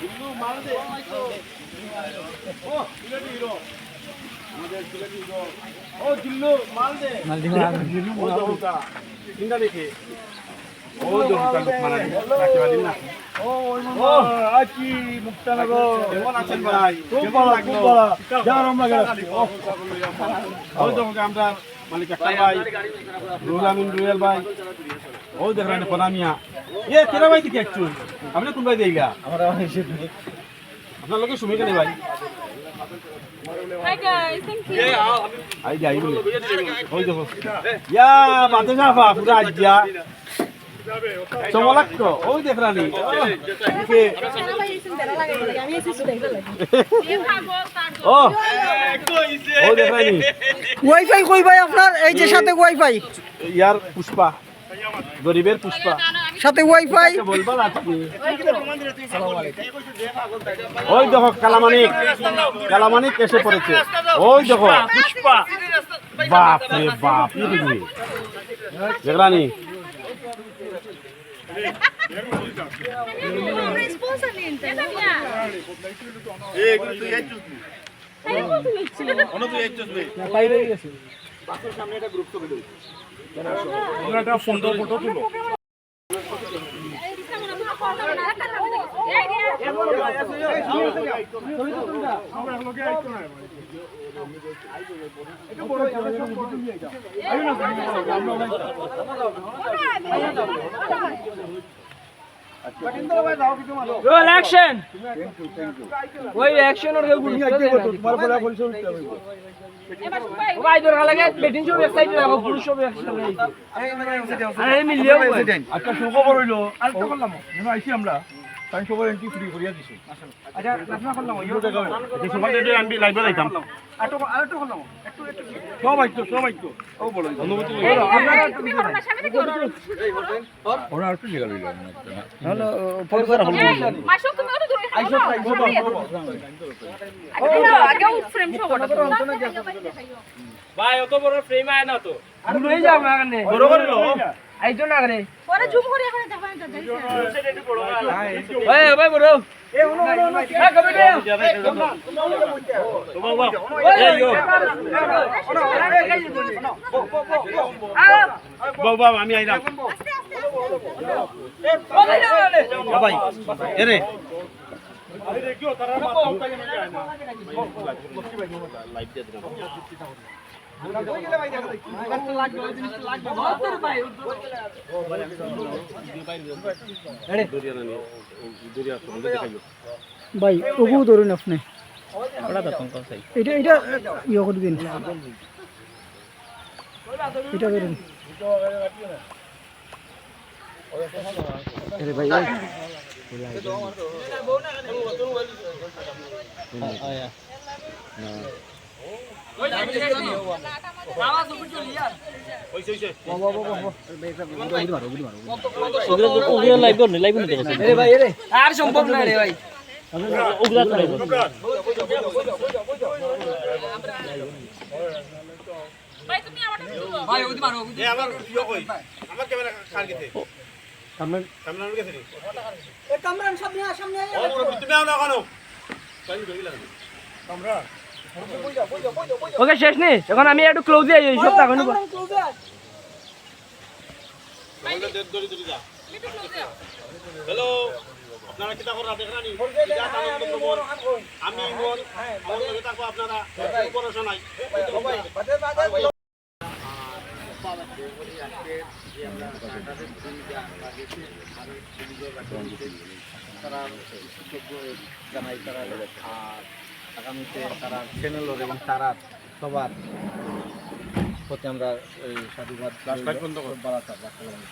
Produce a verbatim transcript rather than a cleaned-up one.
জিল্লু, মাল দে। ও, সিলেটি হিরো। আমাদের সিলেটি হিরো। ও, জিল্লু, মাল দে। মাল দে, মাল দে। ও, জহরটা। চিন্তা দেখে। ও, জহরটা লোক মারা দিল। রাখতে পারি না। ও, ওই মামা, ও। আছি, মুক্তানগর। কেমন আছেন ভাই? খুব কেমন ভালো, লাগলো? খুব ভালো। যা, আমরা গেলাম। ও, জহরটা আমরা মালিক আক্তার ভাই, রুহুল আমিন রুয়েল ভাই, ও দেখরা নি, ফনা মিয়া। এ, তেরা ভাই দেখি একটু। আপনি কোন ভাই দেখলা? আমরা অনেক সুন্দর। আপনার লোকে সুমি কেন ভাই? Hi guys, thank you. I যাই বলে। ওই দেখো। ইয়া, বাদে না বা, পুরা আজ যা। চমলাক তো, ওই দেখরা নি। ও, দেখে। ও, ও দেখরা নি। ওয়াইফাই কই ভাই আপনার? এই যে সাথে ওয়াইফাই। ইয়ার পুষ্পা, গরিবের পুষ্পা। সাথে ওয়াইফাই। বলবা না তুমি। ওই দেখো কালামানিক, কালামানিক এসে পড়েছে। ওই দেখো পুষ্পা। বাপ রে বাপ, ই দেখি। দেখরা নি? Response নিন, তাই না? Roll action. ওই action ওর কেউ গুরুত্ব দেয় না। ও ভাই, দরকার লাগে, batting সব এক side রাখো, পুরুষ সব এক side রাখো। আরে, মিলিয়ে ভাই। আচ্ছা, সুখবর হইলো, আর তো করলাম, মনে আইছি আমরা, তাই সবার entry free করিয়া দিছি। আচ্ছা, নাজমা করলাম, ওই আচ্ছা, সুখবর হইলো, আমি live-এ যাইতাম। আর তো, আর তো করলাম, একটু, একটু। সব আইতো, সব আইতো। ও বলো, অনুমতি নেই। এই, আপনারা একটু তুমি ওনার সামনে থেকে ওনার ওরা আর একটু জায়গা লইল না। না, না, ও, পরে তারা হল বলবে। মাসুক, তুমি ওটা দূরে আইসো, আইসো, আইসো। আগে ও frame সহ ওটা। ভাই, অত বড় frame আয় না তো। আর লই যাও না কেনে? বড় করে লো। আইতো না কেনে? পরে zoom করে এখানে দেখাই তো, দেখি। ওই, ভাই, বড়। এ, হুনো, হুনো, হুনো। এ, কমিটি। বাবা, বাবা, আমি আইলাম। ও ভাই, এরে। ভাই, ওগু ধরুন আপনি। ওটা তো পঙ্কজ ভাই। এটা, এটা ইয়ে করে দিন। এটা ধরুন। আরে ভাই, ওই। ওগুলো, ওগুলো live করনি, live করনি তো। আরে ভাই, এরে। আর সম্ভব না রে ভাই। ওগুলো তো live করনি। ভাই, তুমি আমারটা তুলো। ভাই, ওদি মারো, ওদি। এ, আমার ইয়ে কই? আমার camera কার গেছে? সামনে। Camera আমার গেছে নি? এ, কামরান, সামনে আয়, সামনে আয়। ও, মুরব্বি, তুমি আও না কেন? ওকে, শেষ নি? এখন আমি একটু close-এ আই, এই সব টাকা নিবো। কামরান, close-এ আয়। হ্যালো, আপনারা কিতা কররা দেখরা নি? আমি ইমন, আমার লগে থাকবা আপনারা, কোনো সমস্যা নাই। আর আজকে যে আমরা তারার প্রতি যে আমরা গেছি, তারার পুলিশের রাখা হয়েছে, তারার কৃতজ্ঞ জানাই তারার, আর আগামীতে তারার channel এবং তারার সবার প্রতি আমরা এই সাধুবাদ। Flashlight বন্ধ করো। বাড়াতাম, রাখতে পারি।